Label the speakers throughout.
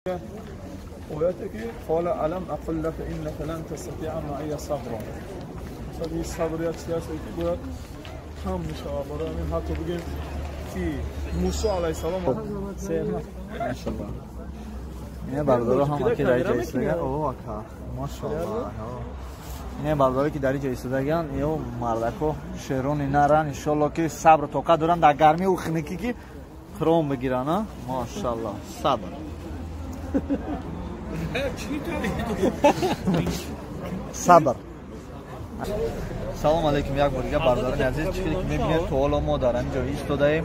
Speaker 1: Ояте ки қала алам ақул лака иннака лан тастатиа маия сабра. Масалан, сабр як чиз аст ки бояд кам мешавад. Барои ҳамин ҳатто бигем ки Мусо алайҳиссалом
Speaker 2: машаллоҳ. Ина бародаро ҳама ки дар ҷо истодаган, о ака, машаллоҳ. Ина бародаро ки дар ҷо истодаган, ё мардако шерони наран, иншоаллоҳ ки сабр тоқат доранд дар гармиву хунукӣ ки Қуръон бигиранд, а? Машаллоҳ, сабр. Сабр. Салом алейкум як бор дига бародарони азиз, чӣ хеле ки мебинед то ҳоло мо дар ҳамин ҷо истодаем.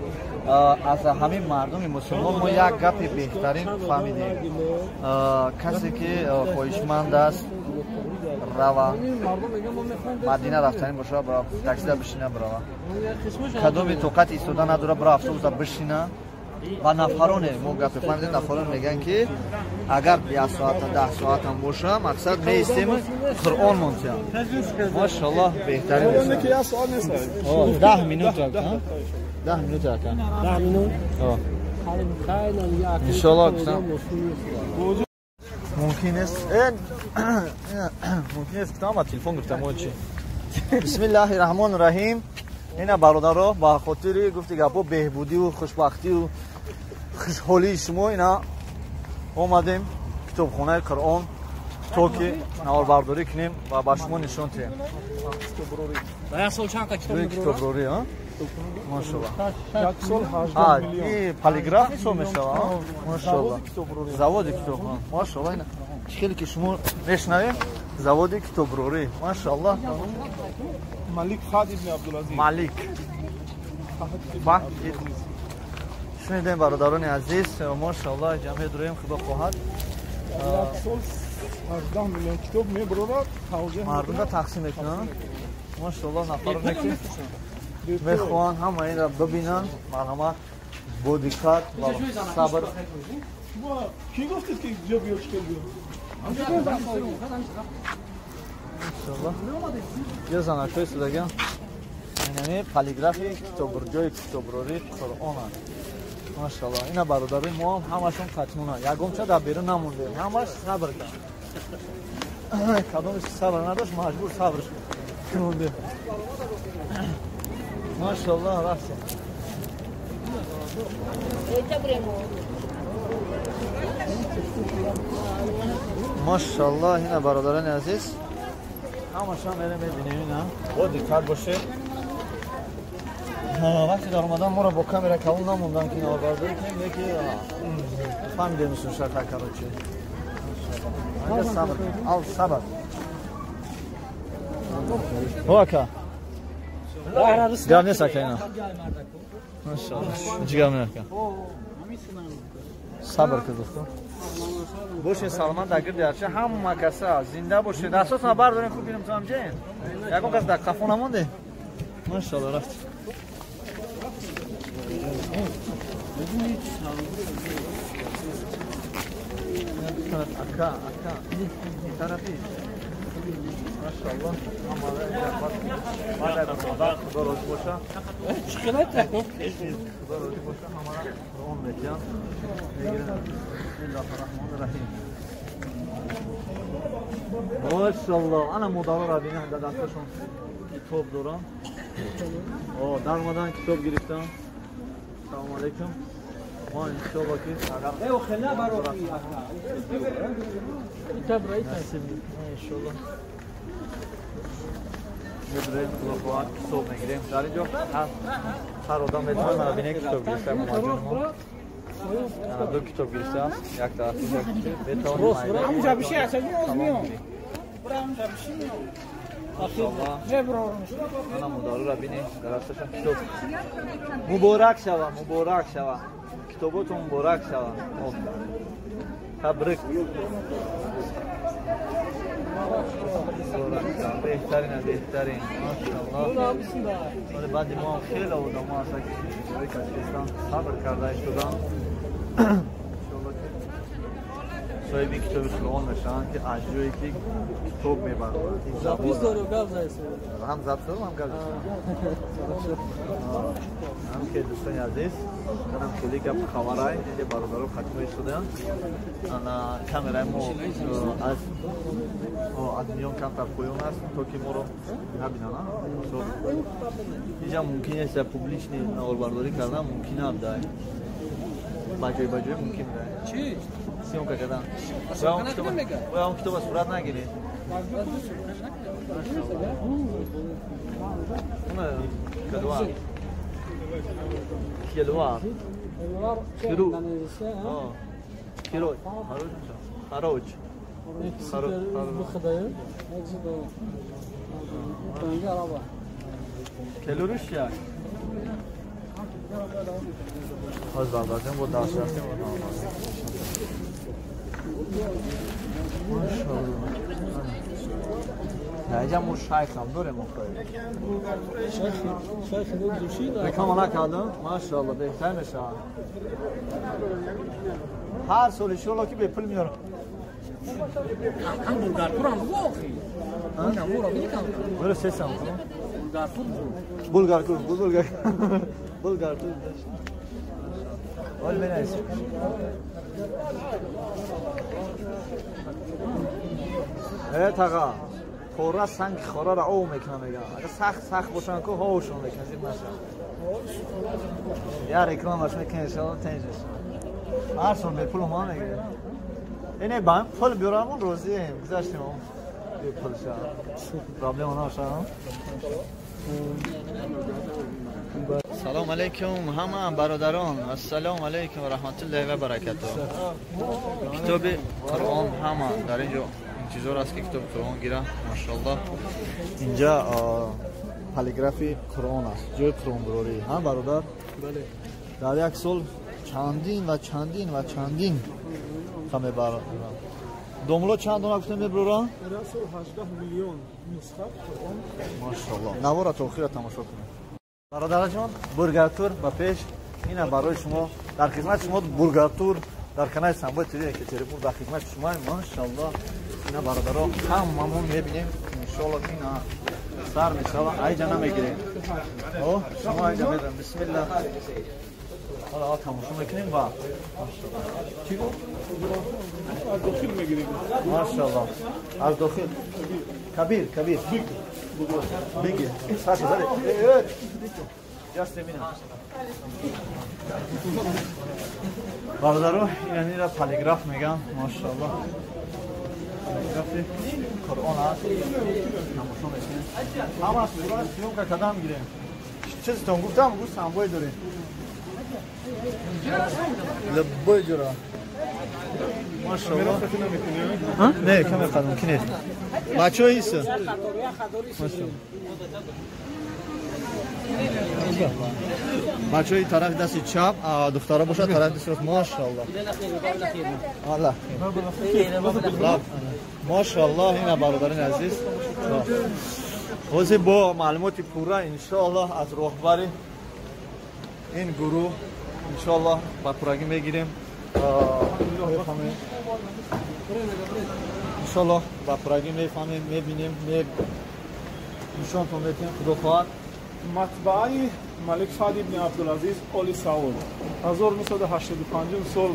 Speaker 2: Аз ҳамин мардуми мусулмон мо як гапи беҳтарин фаҳмидем. Касе ки хоҳишманд аст рава Мадина рафтанӣ боша, таксида бишина бирава. Кадоми тоқати истода надора, бира автобуса бишина. Ва нафароне мо гапе фаҳмидем, нафароне мегӯянд ки агар як соата 10 соатам боша, мақсад меистем Қуръон монтиям. Машаллоҳ, беҳтарин аст. 10 минут, 10 минут ака.
Speaker 3: 10 минут?
Speaker 2: Иншаллоҳ мумкин нест. Мумкин нест гуфтам, ама телефон гирифтам мо чи. Бисмиллаҳи раҳмони раҳим. Ина бародаро, ба хотири гуфти гапо беҳбудиву хушбахтиву хушҳолии шумо ина омадем китобхонаи Қуръон то ки наворбардорӣ кунем ва ба шумо нишон диҳем. Китоброрӣ, а? Машаллоҳ. Полиграф ҳисоб мешавад, машаллоҳ. Заводи китоб. Машаллоҳ, ина чӣ хеле ки шумо мешунавем, заводи китоброрӣ. Машаллоҳ.
Speaker 1: Малик Фахд ибн Абдулазиз.
Speaker 2: Малик Фахд. Шунидем бародарони азиз, машаллоҳ, ҷамъе дорем, худо хоҳад.
Speaker 1: Як сол 18 миллион китоб мебарорад,
Speaker 2: мардумро тақсим мекунанд. Машаллоҳ, нафароне ки мехоҳанд ҳама инро бибинанд, марҳамат бо диққат ва сабр.
Speaker 1: Ки гуфтед ки ҷо биё чӣ биё?
Speaker 2: Иншаллоҳ. Ё занакҳои истодаган. Инами полиграфи китобҷои китобрории Қуръон аст. Машаллоҳ. Ина бародарои мо ҳам ҳамашон қатмона. Ягонча дар берун намондем. Ҳамаш сабр кард. Кадомеш ки сабр надошт, маҷбур сабр мондем. Машаллоҳ, рафтем. Машаллоҳ, ина бародарони азиз, ҳамашон мерем мебинем ина. Бо диққат бошед. Вақте дар омадан моро бо камера калон намондан ки наворбардорӣ кунем, леки фаҳмидем шака короче. Сабр, ал сабр. О ака. Гап нест ака ина. Машаллоҳ. Чӣ гап нест ака? Сабр кун дӯсто. Бошед саломат дар гирди арча, ҳама каса зинда бошед. Дастотонро бардорем, хуб бинем то ҳамҷаем. Ягон кас дар қафо намонде? Машаллоҳ, рафт. Ака, ака, тарафи. Машаллоҳ, ҳамара Худо розӣ боша. Худо розӣ боша, ҳамара Қуръон метиҳанд. Мегиранд. Бисмиллаҳи раҳмони раҳим. Машаллоҳ, ана модароро бинанд, дар дасташон китоб доранд. Дар омадан китоб гирифтам. Салому алейкум. Мо иншоаллоҳ ки агар иншоаллоҳ мебарем, худо хоҳад китоб мегирем. Дар ин ҷо ҳар одам метавонад бинед китоб гирифта. Мамаҷон мо ду китоб гирифтааст, як тарафи метавонем. Ана модароро бинед, дар дасташон китоб. Муборак шава, муборак шава. Китоботон муборак шава. Табрик. Беҳтарин, беҳтарин. Машаллоҳ. Вале баъди мо ҳам хеле одамо ҳастанд ки кашистан сабр карда истоданд. Иншоаллоҳ ки Соҳиби китоби Қуръон мешаванд, ки аз ҷое ки китоб мебаранд. Ҳам забт дорам, ҳам гап ҳам ки дӯстони азиз, манам хеле гап хабарай, инҷа бародаро хатмо истодаанд. Ана камераи мо аз миён камтар поён аст, то ки моро набинанд. Инҷа мумкин нест публичный наворбардорӣ кардан, мумкин набудай. Ба ҷой ба ҷой мумкин буда.
Speaker 3: Чӣ?
Speaker 2: Съёмка кардан. Бояд он китоба сурат нагиред. Кадуар. Хелуар. Хиру. Хироҷ. Хароҷ. Келуруш як. Ҳоз барбардем бо даст рафтем. Инҷа мо шайхам дорем охир. Реклама накардам? Машаалло, беҳтар мешавад. Ҳар сол иншоалло ки бепул меорам.
Speaker 3: Кам булгартурам бугу охи. Инам ро бини кам.
Speaker 2: Бро сесам.
Speaker 3: Булгартур.
Speaker 2: Булгартур, булгар. Булгартур. Ол бенайс. Э таға. Хора санг хора ро ов мекунам мегам. Агар сахт сахт бошан ку ҳовшон мекунам зид наша. Я рекламаш мекунем иншоалло тенҷиш. Ҳар сол бепул мо мегирем. Ине бам пул биёрамон розием. Гузаштем он бепул ша. Проблема наша. Салом алейкум ҳама бародарон. Ассалому алейкум ва раҳматуллоҳи ва баракатуҳ. Китоби Қуръон ҳама дар инҷо интизор аст ки китоби Қуръон гира. Машааллоҳ. Инҷа полиграфи Қуръон аст. Ҷои қуръонбарорӣ. Ҳа бародар?
Speaker 1: Бале.
Speaker 2: Дар як сол чандин ва чандин ва чандин ха мебаранд. Домло чанд дона гуфтем мебароранд?
Speaker 1: Дар як сол 18 миллион нусха Қуръон.
Speaker 2: Машааллоҳ. Навора то охира тамошо кунед. Бародарҷон, Бургартур ба пеш. Ина барои шумо дар хизмати шумо Бургартур дар канали Самбой ТВ Екатеринбург дар хизмати шумо. Машааллоҳ. Ина бародаро ҳамамон мебинем. Иншоаллоҳ ина сар мешава. Айҷа намегирем. О, шумо айҷа медонед. Бисмиллаҳ. Ҳоло тамошо мекунем ва чӣ гуфт?
Speaker 1: Аз дохил мегирем.
Speaker 2: Машааллоҳ. Аз дохил. Кабир, кабир. Биги. Саша, зади. Just a minute. Бародаро, инанира полиграф меган. Машааллоҳ. Полиграфи Қуръон аст. Тамошо мекунем. Ҳама сура съёмка кардам гирем. Чизтон гуфтам, гуфт самбой дорем. Лаббой ҷура. Машааллоҳ. Не, камера қад мумкин нест. Бачаҳо ҳисса. Машааллоҳ. Бачаҳои тарафи дасти чап, духтара бошад тарафи дасти рост. Машааллоҳ. Аллоҳ. Машааллоҳ, ина бародарони азиз. ҳозир бо маълумоти пурра иншоаллоҳ аз роҳбари ин гурӯҳ иншоаллоҳ ба пуррагӣ мегирем. Иншоаллоҳ ба пуррагӣ мефаҳмем, мебинем, нишонтон метиҳем, худо хоҳад.
Speaker 1: Матбааи Малик Фаҳд ибни Абдулазиз Оли Сауд 1985 сол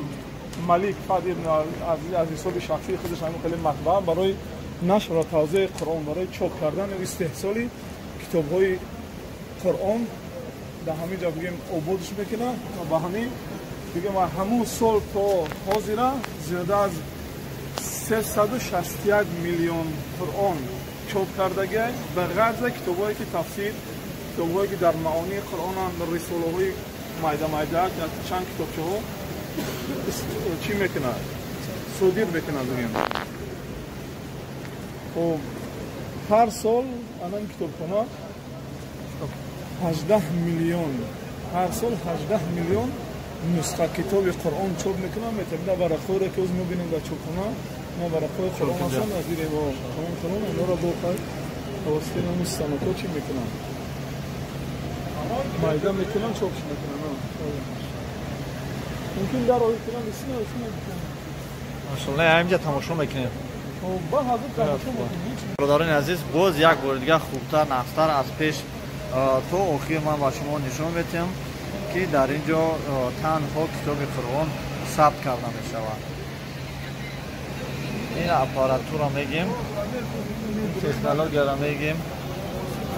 Speaker 1: Малик Фаҳд ибни Азиз аз ҳисоби шахсии худаш ҳамин хеле матбаа барои нашр ва тавзеи Қуръон, барои чоп кардан ва истеҳсоли китобҳои Қуръон дар ҳамин ҷо бигем ободш мекунад ва ба ҳамин бигем ҳамун сол то ҳозира зиёда аз 361 миллион Қуръон чоп кардагиай, ба ғайр аз китобҳое ки тафсир, китобҳое ки дар маонии Қуръонанд, рисолаҳои майда-майда, чанд китобчаҳо чӣ мекунад? Содир мекунад бигем. Хоб, ҳар сол анан китобхона 18 миллион, ҳар сол 18 миллион нусха китоби Қуръон чоп мекунад. Метавонад варақҳоеро ки оз мебинем дар чопхона, ина варақҳои Қуръон ҳастанд, аз зери Қуръон онҳоро бо тавассути ҳамин станокҳо чӣ мекунанд? Майда мекунанд, чопш мекунанд. Мумкин дар ои кунанд, исна исна.
Speaker 2: Машаллоҳ, ҳаминҷа тамошо мекунем. Бародарони азиз, боз як бори дигар хубтар, нақстар аз пеш то охир ман ба шумо нишон метиҳам, ки дар ин ҷо танҳо китоби Қуръон сабт карда мешавад. Ин аппаратура мегем, технологияро мегем,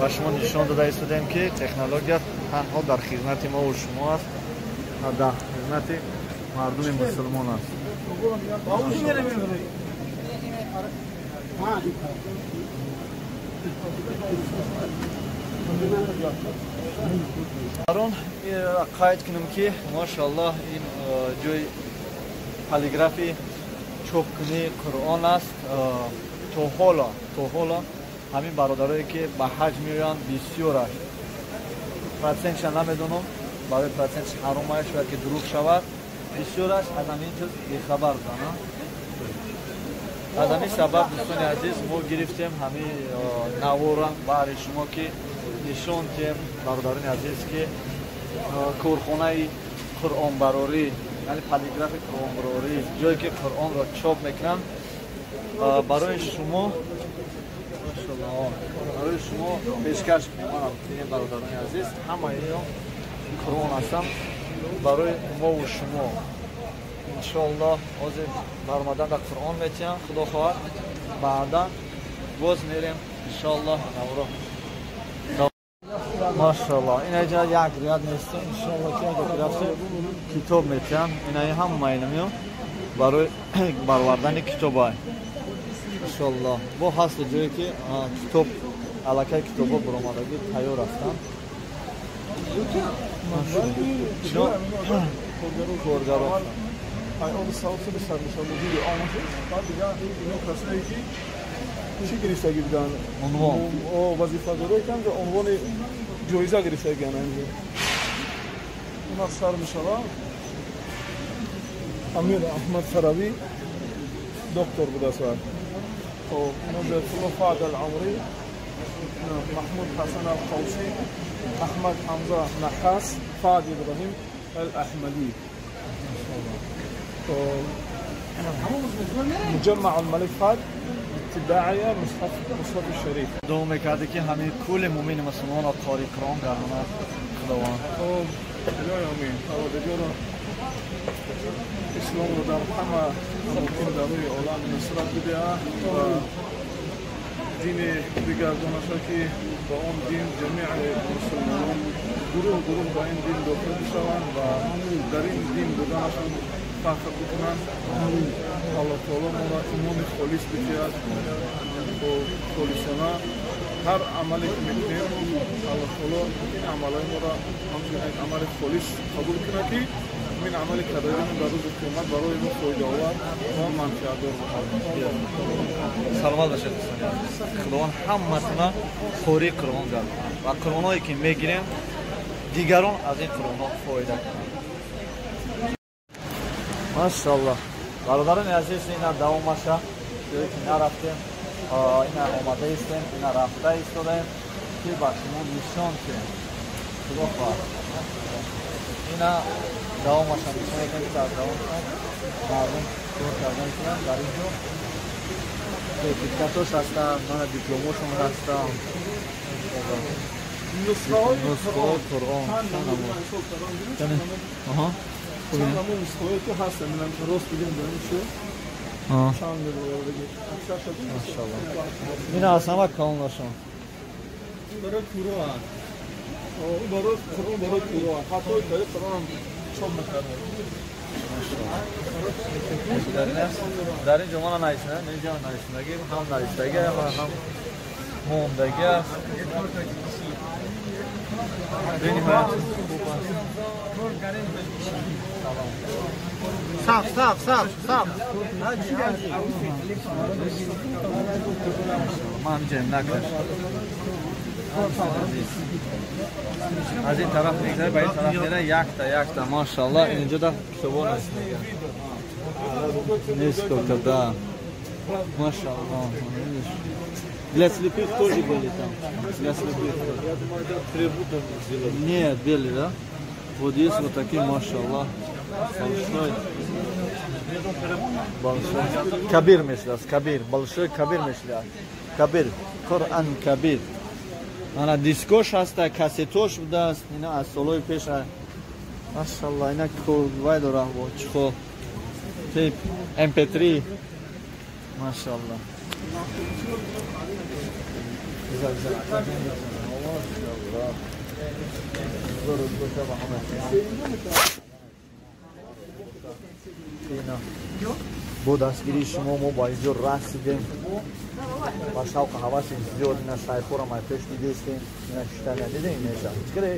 Speaker 2: ба шумо нишон дода истодаем, ки технология танҳо дар хизмати мову шумо аст, дар хизмати мардуми мусулмон аст. Барон қайд кунем, ки машаллоҳ, ин ҷои полиграфи чопкунии Қуръон аст. То ҳоло ҳамин бародарое, ки ба ҳаҷ меоянд, бисёраш, процентша намедонам, барои процентш ҳаромае, шояд ки дурӯғ шавад, бисёраш аз ҳамин чиз бехабар буданд. Аз ҳамин сабаб, дӯстони азиз, мо гирифтем ҳамин навора баҳри шумо, ки нишон диҳем, бародарони азиз, ки корхонаи қуръонбарорӣ, яъне полиграфи қуръонбарорӣ, ҷое ки қуръонро чоп мекунанд, барои шумо пешкаш мекунам. Бародарони азиз, ҳамаи ино қуръон ҳастанд барои мову шумо. Иншоаллоҳ, ҳозир баромадан дар Қуръон метиҳам, худо хоҳад, баъдан боз мерем, иншоаллоҳ, навро. Машаллоҳ, ина ҷа як рият нестем, иншоаллоҳ, ки агар рафтем, китоб метиҳам. Инаи ҳама инамиё барои баровардани китобай. Иншоаллоҳ, бо ҳаст ҷое ки китоб аллакай китобҳо баромадагӣ тайёр ҳастанд. Коргаро
Speaker 1: оби савсиби сар мешавад, мудири омӯзиш. Баъд дигар ино касое ки чӣ гирифтагӣ буданд,
Speaker 2: унвон,
Speaker 1: вазифадорое канд, унвони ҷоиза гирифтагиан. Инҷо уна сар мешавад. Амир Аҳмад Фаравӣ доктор будааст. Хоб, Нузратулло Фаҳд Ал-Амрӣ, Маҳмуд Ҳасан Алқавсӣ, Аҳмад Ҳамза Нахас, Фаҳд Иброҳим Ал-Аҳмадӣ. مجمع الملك فهد اتباعية مصحف الشريف.
Speaker 2: дуо мекарде, ки ҳамин кулли мумини мусулмонро қори Қуръон гардонад Худованд.
Speaker 1: Хоб, илоҳи амин. Парвардигоро, исломро дар ҳама амокин дар рӯи олам нусрат бидиҳад ва дини бигардонаша, ки ба он дин ҷамеи мусулмонон гурӯҳ гурӯҳ ба ин дин дохил бишаванд ва дар ин дин буданашон фахр бикунанд. Аллоҳ таоло моро имони холис бидиҳад, холисона ҳар амале ки мекунем, Аллоҳ таоло ин амалҳои моро ҳамчун як амали холис қабул кунад, ки ин амали кардагимон дар рӯзи қиёмат барои мо фоидаовар ва манфиатдор бошад.
Speaker 2: Саломат бошед, дӯстони азиз. Худованд ҳаматона қории Қуръон гардонад ва қуръонҳое ки мегирем, дигарон аз ин қуръонҳо фоида кунанд. Машаллоҳ, бародарони азиз, ина давомаша, ҷое ки нарафтем, ина омада истем, ина рафта истодаем, ки ба шумо нишон диҳем. Худо хоҳад, ина давомаша нишон медиҳем, ки дар давомша мардум кор карда мекунанд. Дар ин ҷо сертификатош ҳастанд, мана дипломошон ҳастанд, нусхаҳои Қуръон.
Speaker 1: Чанд намуд нусхаҳое ки ҳастанд, рост бигем, дорем шо чанд.
Speaker 2: Ина аз ҳама калонашон.
Speaker 1: Барои Қуръон, барои Қуръон, барои Қуръон, ҳатто барои Қуръон чоп мекарданд.
Speaker 2: Дар ин ҷо мана нависида, инҷа нависидагӣ, ҳам нависидагӣ, ҳам мондагӣ аст. Бениҳоят хуб аст.
Speaker 3: Саб, саб, саб, саб.
Speaker 2: Ман ҳаминҷаем, накаш. Аз ин тараф мегзари, ба ин тараф мера, якта якта, машаллоҳ. Инҷо да китобо нест, мега несколько, да, машаллоҳ. Для слепых тоже были там, для слепых тоже.
Speaker 1: Я думаю, это требуют сделать.
Speaker 2: Нет, белый, да, вот есть вот такие, машаллоҳ, большой. Кабир мешудааст, кабир, большой кабир мешудааст. Кабир, Қуръан кабир. Ана дискош ҳаста, кассетош будааст, ина аз солҳои пеш. Машаллоҳ, ина вай дора бо чихо. Тип MP3. Машаллоҳ. Бо дастгирии шумо мо ба инҷо расидем. Ба шавқу ҳаваси зиёд ина шайхҳоро май пеш дидестем. Ина шиштания дидем инеша. Чикаре?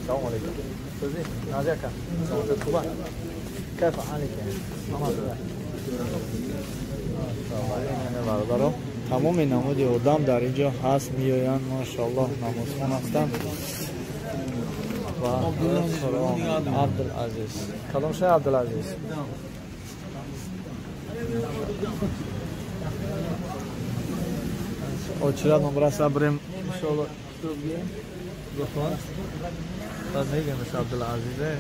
Speaker 2: Салому алейкум. Сӯзи? Назияка. Саломатат хуба? Кайфа ҳалика? Бародаро, тамоми намуди одам дар инҷо ҳаст, меоянд, машааллоҳ, намозхон ҳастанд. Ва Абдулазиз. Кадом шай Абдулазиз? Очередь нам раз абрем, иншаллоҳ, бахон. Баъд мегӯем Абдулазизе.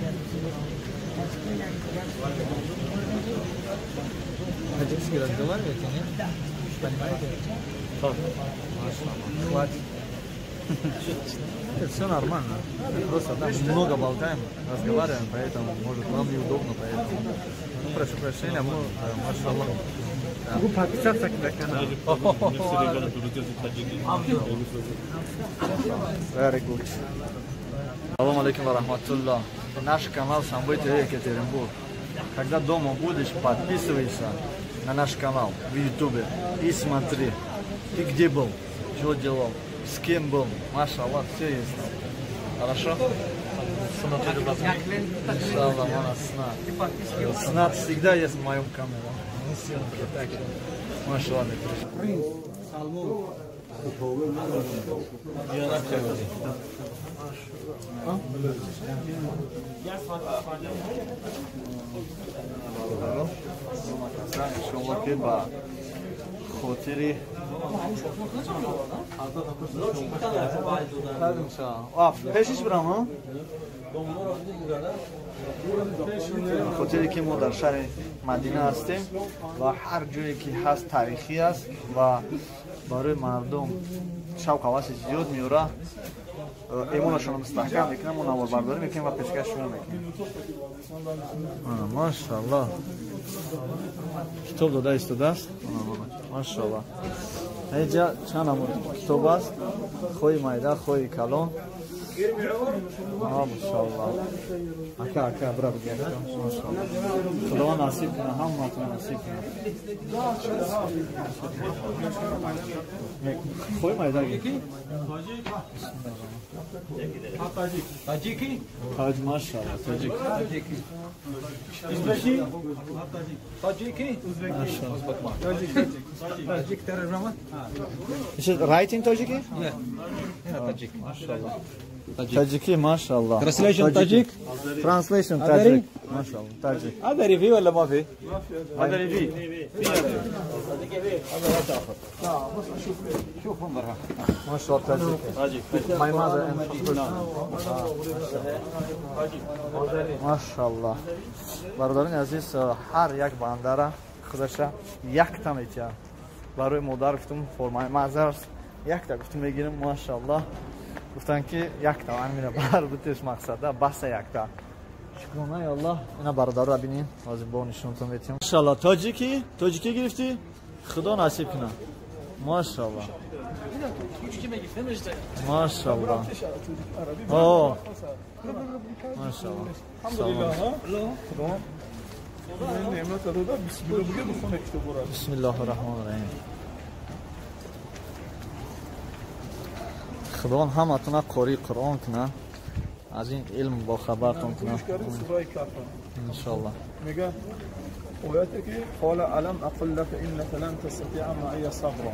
Speaker 2: Таджикский разговариваете, нет? Понимаете? Хватит. Это все нормально. Просто да, много болтаем, разговариваем, поэтому, может, вам неудобно, поэтому. Ну, прошу прощения, мы, машаллах.
Speaker 1: Могу подписаться на канал.
Speaker 2: Very good. Салам алейкум ва рахматуллах. Наш канал Самбой ТВ Екатеринбург. Когда дома будешь, подписывайся на наш канал в Ютубе и смотри, ты где был, что делал, с кем был. Машаллах, все есть. Хорошо? Иншаллах, сна. Сна всегда есть в моем канале. Машаллах. Иншаллах ки ба хотири пешиш бирам, хотире ки мо дар шаҳри Мадина ҳастем ва ҳар ҷое ки ҳаст таърихӣ аст ва барои мардум шавқу ҳаваси зиёд меорад, имонашонро мустаҳкам мекунем, мо наворбардорӣ мекунем ва пешкаш шумо мекунем. Машааллоҳ, китоб дода истодааст. Машааллоҳ, инҷа чанд намуд китоб аст, хоҳи майда, хоҳи калон. Машааллоҳ. Ака, ака, бира бигир. Машааллоҳ. Худованд насиб кунад, ҳамаатон насиб кунад. Хоҳи майда гир.
Speaker 1: Таджики?
Speaker 2: Таҷ, машааллоҳ, таҷик.
Speaker 1: Узбеки? Таджики? Узбеки. Таджик таржума?
Speaker 2: Is it writing Tajiki?
Speaker 1: Yeah. Yeah, Tajik.
Speaker 2: Mashallah. Tajiki, mashallah.
Speaker 1: Translation Tajik?
Speaker 2: Translation Tajik. Mashallah, Tajik.
Speaker 1: هذا ريفيو ولا ما في؟ هذا ريفيو. شوف انظرها.
Speaker 2: ما شاء الله تاجик. My mother and Машаллоҳ. Бародарони азиз, ҳар як бандара худаша якта метиҳад. Барои модар гуфтум for my mother якта гуфтум мегирим, машаллоҳ. Гуфтанд ки якта амира бар бутеш мақсада баса якта. Шукронаи Аллоҳ. Ина бародарро бинин, ҳозир бо нишонтон метиҳам. Машаллоҳ, тоҷикӣ? Тоҷикӣ гирифтӣ? Худо насиб кунад. Машаллоҳ. Машаллоҳ. О. Машаллоҳ. Бисмиллоҳир раҳмонир раҳим. Худованд ҳаматона қории Қуръон кунад, аз ин илм бохабартон кунад. Иншоаллоҳ.
Speaker 1: Мега ояте ки қола алам ақул лака иннака лан тастатиа маия сабра.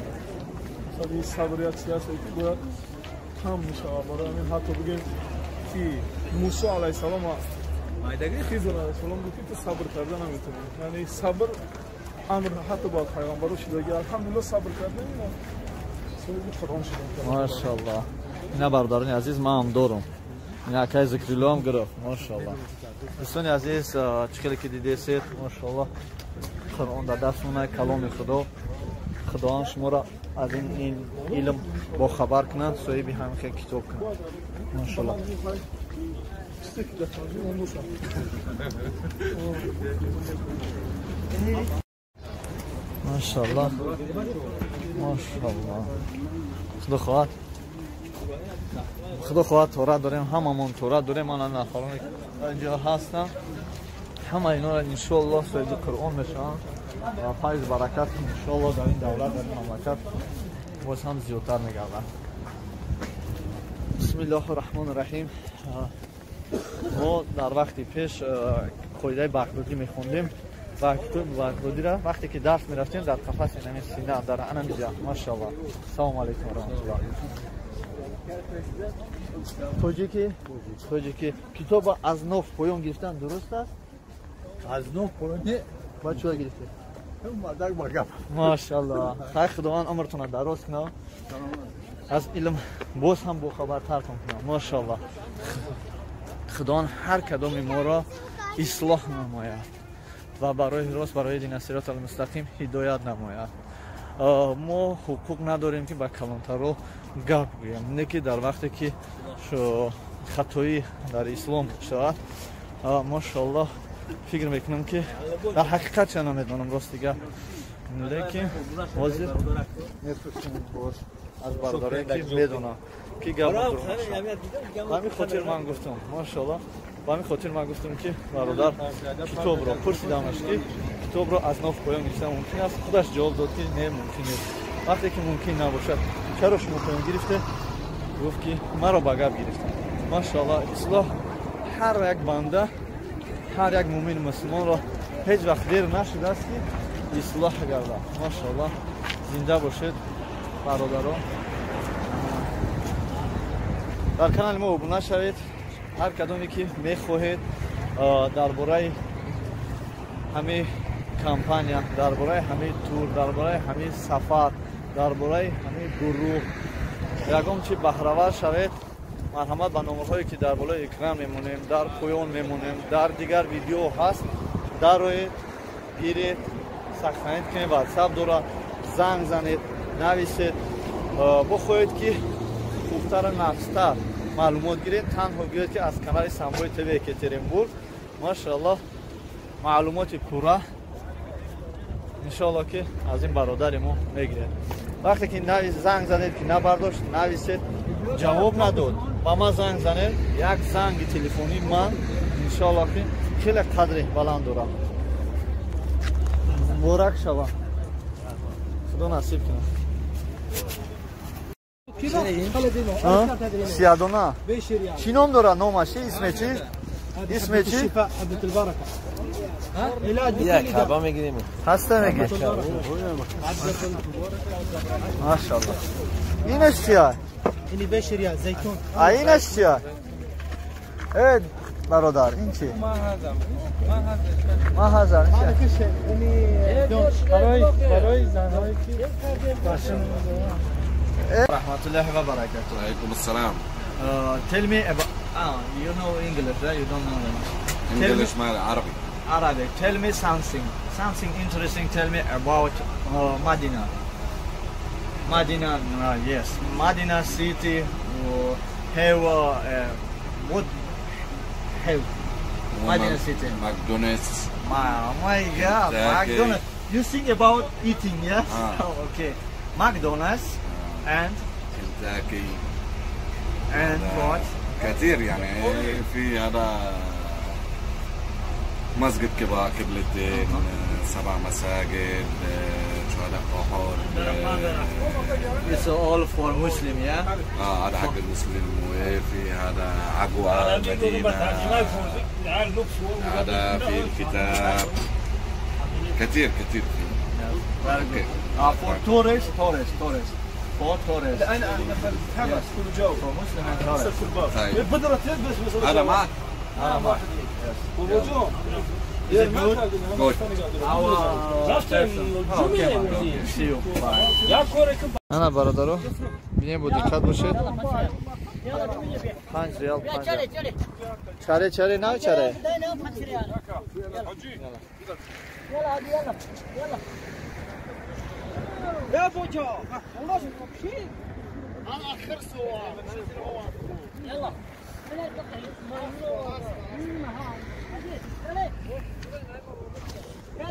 Speaker 1: Сабри сабр як чиз аст ки бояд кам мешавад. Барои ҳамин ҳатто бигем ки Мусо алайҳиссалом Хизр алайҳиссалом гуфт ки ту сабр карда наметавонӣ. Яъне сабр амр ҳатто ба пайғамбаро шудаги. Алҳамдулиллоҳ сабр карда Қуръон шуда.
Speaker 2: Машааллоҳ. Ина бародарони азиз, ман ҳам дорум. Ина акай Зикриллоҳам гирифт. Машааллоҳ. Дӯстони азиз, чӣ хеле ки дидесед, машоаллоҳ, Қуръон дар дастмона, каломи Худо. Худованд шуморо аз ин илм бохабар кунад, соҳиби ҳамин хел китоб кунад. Машоаллоҳ. Машоаллоҳ. Машоаллоҳ. Худо хоҳад. Худо хоҳад тора дорем, ҳамамон тора дорем, ман нафароне инҷо ҳастам. Ҳама инора иншоаллоҳ соҳиби Қуръон мешаванд ва файз баракат иншоаллоҳ дар ин давлат, дар ин мамлакат боз ҳам зиёдтар мегардад. Бисмиллоҳи раҳмони раҳим. Мо дар вақти пеш қоидаи бағдодӣ мехондем ва китоби бағдодиро вақте ки дарс мерафтем дар қафаси ҳамин сина дар анамиҷа. Машоаллоҳ. Салому алайкум ва раҳматуллоҳ. Тоҷикӣ? Тоҷикӣ. Китобро аз нов поён гирифтан дуруст аст?
Speaker 4: Аз нов поён не.
Speaker 2: Ба чӣ гирифтед?
Speaker 4: Мардак ба гап.
Speaker 2: Машоаллоҳ. Хайр, Худованд умртонро дароз кунад, аз илм боз ҳам бохабартартон кунад. Машоаллоҳ. Худованд ҳар кадоми моро ислоҳ намояд ва барои рост, барои дин сироти мустақим ҳидоят намояд. Мо ҳуқуқ надорем ки ба калонтаро гап гӯем, не ки дар вақте ки хатоӣ дар ислом шавад. Машоаллоҳ, фикр мекунам ки дар ҳақиқат ча намедонам рост дига, лекин ҳозир мепурсем боз аз бародарое ки медонам ки гап. Ба ҳамин хотир ман гуфтам, машоаллоҳ, ба ҳамин хотир ман гуфтам ки бародар китобро пурсидамаш ки китобро аз нов поён гирифтан мумкин аст. Худаш ҷавоб дод ки не, мумкин нест. Вақте ки мумкин набошад, чаро шумо поён гирифте? Гуфт ки маро ба гап гирифтам. Машоаллоҳ, ислоҳ ҳар як банда, ҳар як мӯмин мусулмонро ҳеҷ вақт дер нашудааст ки ислоҳ гардад. Машоаллоҳ, зинда бошед бародарон. Дар канали мо обуна шавед. Ҳар кадоме ки мехоҳед дар бораи ҳамин компания, дар бораи ҳамин тур, дар бораи ҳамин сафар, дар бораи ҳамин гурӯҳ ягон чи баҳравар шавед, марҳамат ба номерҳое ки дар болои экран мемонем, дар поён мемонем, дар дигар видео ҳаст, дароед, гиред, сахранед кунед, ватсап дорад, занг занед, нависед. Бихоҳед ки хубтару нафстар маълумот гиред, танҳо гӯед ки аз канали Самбой ТВ Екатеринбург. Машоаллоҳ, маълумоти пурра иншоаллоҳ ки аз ин бародари мо мегиред. Вақте ки занг занед ки набардошт, нависед, ҷавоб надод, ба ман занг занед, як занги телефонии ман иншоаллоҳ ки хеле қадри баланд дорад. Муборак шава, Худо насиб кунад. Сиядона чӣ ном дорад? Номаш чи? Исме чи? Исме чи? Ҳаста меги? Машоаллоҳ. Инаш чия? Инаш чия? Э бародар, ин чи? Маҳазар.
Speaker 1: Барои занҳое ки
Speaker 2: Rahmatullahi wa barakatuh.
Speaker 5: Alaykum assalam.
Speaker 2: Tell me about you know English, right? You don't know English.
Speaker 5: English, ma Arabic.
Speaker 2: Arabic. Tell me something. Something interesting. Tell me about Madina. Madina, yes. Madina city have what have Madina city?
Speaker 5: McDonald's.
Speaker 2: Oh my God, McDonald's. You think about eating, yes? Okay. McDonald's. And
Speaker 5: Kentucky
Speaker 2: and what?
Speaker 5: كثير يعني. في هذا مسجد كبار، قبلتين، 7 مساجد، شهداء أحد.
Speaker 2: It's all for Muslim, yeah?
Speaker 5: هذا حق المسلم. وفي هذا عجوة المدينة، هذا في الكتاب، كثير كثير فيه.
Speaker 2: Okay. For tourists, tourists, tourists. For tourists.
Speaker 1: أنا دخلت كل جو.
Speaker 5: طيب. هذا معك.
Speaker 2: أنا معك.
Speaker 1: Is it good?
Speaker 5: Good.
Speaker 2: Ана бародаро, бинем бо диққат бошед. 5 риал. Чаре чаре на чаре.
Speaker 3: يا بوجا والله شيء انا اخر سؤال يلا.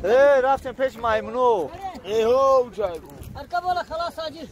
Speaker 2: Э, рафтем пеш маймуну.
Speaker 1: Э, ҳо, ҷай.
Speaker 6: Арка бола халас аҷир.